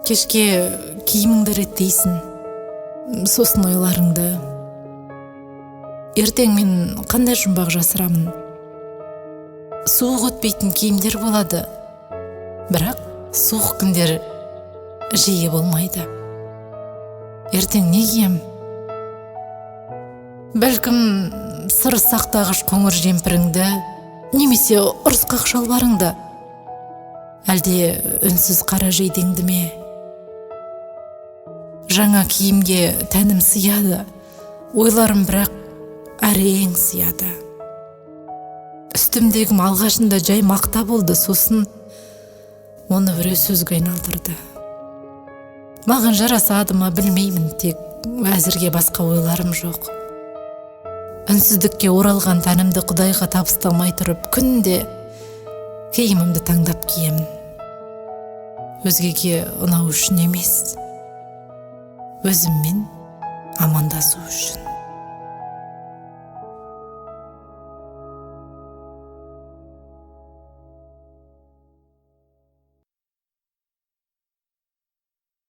Кешке киіміңді реттейсің, сосын ойларыңды. Ертең мен қандай жұмбақ жасырамын? Суық өтпейтін киімдер болады, бірақ суық күндер жиі болмайды. Ертең не кием? Бәлкім, сыр сақтағыш қоңыр жемпіріңді немесе ұрысқақ шалбарыңды, әлде үнсіз қара жейдеңді ме? Жаңа киімге тәнім сыяды, ойларым бірақ әрең сыяды. Үстімдегім алғашында жай мақта болды, сосын оны біреу сөзге айналдырды. Маған жарасады ма, білмеймін, тек әзірге басқа ойларым жоқ. Үнсіздікке оралған тәнімді Құдайға табыстамай тұрып, күнде киімімді таңдап киемін. Өзгеге ұнау үшін емес, өзіммен амандасу үшін.